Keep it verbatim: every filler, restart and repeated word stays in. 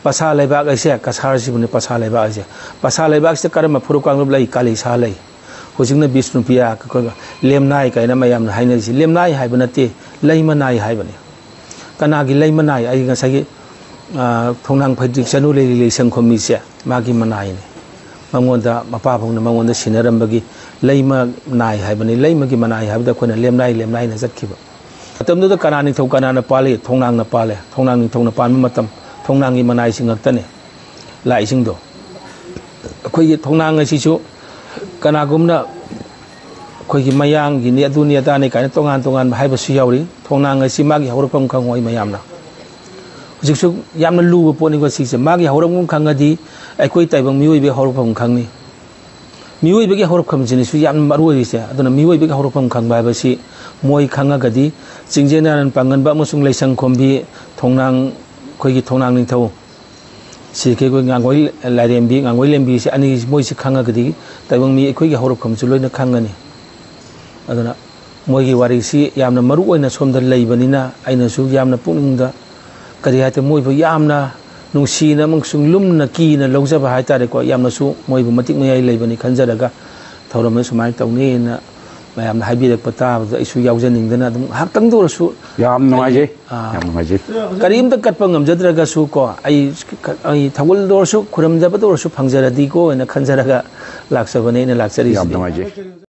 ꯄꯁꯥ ꯂꯩꯕꯥꯛ ꯍꯥꯏꯁꯦ ꯀꯁꯥꯔꯁꯤꯕꯨꯅꯤ꯫ ꯄꯁꯥ ꯂꯩꯕꯥꯛ ꯍꯥꯏꯁꯦ, ꯄꯁꯥ ꯂꯩꯕꯥꯛꯁꯤꯗ ꯀꯔꯝꯕ ꯐꯨꯔꯨꯞ ꯀꯥꯡꯂꯨꯞ ꯂꯩ? ꯀꯥꯂꯤꯁꯥ ꯂꯩ꯫ ꯍꯧꯖꯤꯛꯅ ꯕꯤꯁꯅꯨꯄ꯭ꯔꯤꯌꯥ, ꯑꯩꯈꯣꯏꯒ ꯂꯦꯝꯅꯥꯏ ꯀꯥꯏꯅ ꯃꯌꯥꯝꯅ ꯍꯥꯏꯅꯔꯤꯁꯤ꯫ ꯂꯦꯝꯅꯥꯏ ꯍꯥꯏꯕ ꯅꯠꯇꯦ, ꯂꯩꯃꯅꯥꯏ ꯍꯥꯏꯕꯅꯤ꯫ ꯀꯅꯥꯒꯤ ꯂꯩꯃꯅꯥꯏ? ꯑꯩ ꯉꯁꯥꯏꯒꯤ, ꯑ, ꯊꯣꯡꯅꯥꯡ ꯐꯩꯗ꯭ꯔꯤꯛ ꯆꯅꯨ ꯂꯩꯔꯤ ꯂꯩꯁꯪ ꯈꯣꯝꯃꯤꯁꯦ ꯃꯥꯒꯤ ꯃꯅꯥꯏꯅꯤ꯫ ꯃꯉꯣꯟꯗ ꯃꯄꯥ ꯐꯥꯎꯅ ꯃꯉꯣꯟꯗ ꯁꯤꯟꯅꯔꯝꯕꯒꯤ ꯂꯩꯃ ꯅꯥꯏ ꯍꯥꯏꯕꯅꯤ꯫ ꯂꯩꯃꯒꯤ ꯃꯅꯥꯏ ꯍꯥꯏꯕꯗ ꯑꯩꯈꯣꯏꯅ ꯂꯦꯝꯅꯥꯏ, ꯂꯦꯝꯅꯥꯏꯅ ꯆꯠꯈꯤꯕ꯫ ꯃꯇꯝꯗꯨꯗ ꯀꯅꯥ ꯅꯤꯡꯊꯧ ꯀꯅꯥꯅ ꯄꯥꯜꯂꯤ? ꯊꯣꯡꯅꯥꯡꯅ ꯄꯥꯜꯂꯦ꯫ ꯊꯣꯡꯅꯥꯡ ꯅꯤꯡꯊꯧꯅ ꯄꯥꯟꯕ ꯃꯇꯝ, ꯊꯣꯡꯅꯥꯡꯒꯤ ꯃꯅꯥꯏꯁꯤꯡ ꯉꯥꯛꯇꯅꯦ ꯂꯥꯛꯏꯁꯤꯡꯗꯣ꯫ ꯑꯩꯈꯣꯏꯒꯤ ꯊꯣꯡꯅꯥꯡ ꯑꯁꯤꯁꯨ ꯀꯅꯥꯒꯨꯝꯅ ꯑꯩꯈꯣꯏꯒꯤ ꯃꯌꯥꯡꯒꯤꯅꯤ, ꯑꯗꯨꯅꯤ ꯑꯗꯥꯅꯤ ꯀꯥꯏꯅ ꯇꯣꯉꯥꯟ ꯇꯣꯉꯥꯟꯕ ꯍꯥꯏꯕꯁꯨ ꯌꯥꯎꯔꯤ꯫ ꯊꯣꯡꯅꯥꯡ ꯑꯁꯤ ꯃꯥꯒꯤ ꯍꯧꯔꯛꯐꯝ ꯈꯪꯉꯣꯏ ꯃꯌꯥꯝꯅ꯫ ꯍꯧꯖꯤꯛꯁꯨ ꯌꯥꯝꯅ ꯂꯨꯕ ꯄꯣꯠꯅꯤꯀꯣ ꯁꯤꯁꯦ꯫ ꯃꯥꯒꯤ ꯍꯧꯔꯛꯐꯝ ꯈꯪꯉꯗꯤ ꯑꯩꯈꯣꯏ ꯇꯥꯏꯕꯪ ꯃꯤꯑꯣꯏꯕꯒꯤ ꯍꯧꯔꯛꯐꯝ ꯈꯪꯅꯤ꯫ ꯃꯤꯑꯣꯏꯕꯒꯤ ꯍꯧꯔꯛꯐꯝꯁꯤꯅꯁꯨ ꯌꯥꯝ ꯃꯔꯨ ꯑꯣꯏꯔꯤꯁꯦ꯫ ꯑꯗꯨꯅ ꯃꯤꯑꯣꯏꯕꯒꯤ ꯍꯧꯔꯛꯐꯝ ꯈꯪꯕ ꯍꯥꯏꯕꯁꯤ ꯃꯣꯏ ꯈꯪꯉꯒꯗꯤ ꯆꯤꯡꯖꯦ ꯅꯥꯔꯟ ꯄꯥꯡꯒꯟꯕ ꯑꯃꯁꯨꯡ ꯂꯩꯁꯪ ꯈꯣꯝꯕꯤ ꯊꯣꯡꯅꯥꯡ, ꯑꯩꯈꯣꯏꯒꯤ ꯊꯣꯡꯅꯥꯡ ꯅꯤꯡꯊꯧ ꯁꯤ ꯑꯩꯈꯣꯏ ꯉꯥꯡꯒꯣꯏ ꯂꯥꯏꯔꯦꯝꯕꯤ, ꯉꯥꯡꯒꯣꯏ ꯂꯦꯝꯕꯤꯁꯦ ꯑꯅꯤ, ꯃꯣꯏꯁꯤ ꯈꯪꯉꯒꯗꯤ ꯇꯥꯏꯕꯪ ꯃꯤ ꯑꯩꯈꯣꯏꯒꯤ ꯍꯧꯔꯛꯐꯝꯁꯨ ꯂꯣꯏꯅ ꯈꯪꯒꯅꯤ꯫ ꯑꯗꯨꯅ ꯃꯣꯏꯒꯤ ꯋꯥꯔꯤꯁꯤ ꯌꯥꯝꯅ ꯃꯔꯨ ꯑꯣꯏꯅ ꯁꯣꯝꯗ ꯂꯩꯕꯅꯤꯅ ꯑꯩꯅꯁꯨ ꯌꯥꯝꯅ ꯄꯨꯛꯅꯤꯡꯗ ꯀꯔꯤ ꯍꯥꯏꯇꯥꯔꯦ, ꯃꯣꯏꯕꯨ ꯌꯥꯝꯅ ꯅꯨꯡꯁꯤꯅ ꯑꯃꯁꯨꯡ ꯂꯨꯝꯅ ꯀꯤꯅ ꯂꯧꯖꯕ ꯍꯥꯏꯇꯥꯔꯦꯀꯣ꯫ ꯌꯥꯝꯅꯁꯨ ꯃꯣꯏꯕꯨ ꯃꯇꯤꯛ ꯃꯌꯥꯏ ꯂꯩꯕꯅꯤ ꯈꯟꯖꯔꯒ ꯊꯧꯔꯝ ꯑꯁꯤ ꯁꯨꯃꯥꯏꯅ ꯇꯧꯅꯤꯅ ꯃꯌꯥꯝꯅ ꯍꯥꯏꯕꯤꯔꯛꯄ ꯇꯥꯕꯗ ꯑꯩꯁꯨ ꯌꯥꯎꯖꯅꯤꯡꯗꯅ ꯑꯗꯨꯝ ꯉꯥꯏꯍꯥꯛꯇꯪꯗ ꯑꯣꯏꯔꯁꯨ, ꯌꯥꯝ ꯅꯨꯡꯉꯥꯏꯖꯩ꯫ ꯑꯥ, ꯌꯥꯝ ꯅꯨꯡꯉꯥꯏꯖꯩ꯫ ꯀꯔꯤꯝꯇ ꯀꯠꯄ ꯉꯝꯖꯗ꯭ꯔꯒꯁꯨ ꯀꯣ, ꯑꯩ, ꯑꯩ ꯊꯧꯒꯜꯗ ꯑꯣꯏꯔꯁꯨ, ꯈꯨꯔꯨꯝꯖꯕꯗ ꯑꯣꯏꯔꯁꯨ ꯐꯪꯖꯔꯗꯤꯀꯣ ꯍꯥꯏꯅ ꯈꯟꯖꯔꯒ ꯂꯥꯛꯆꯕꯅꯦ ꯑꯩꯅ ꯂꯥꯛꯆꯔꯤꯁꯤꯗꯤ꯫ ꯌꯥꯝ ꯅꯨꯡꯉꯥꯏꯖꯩ꯫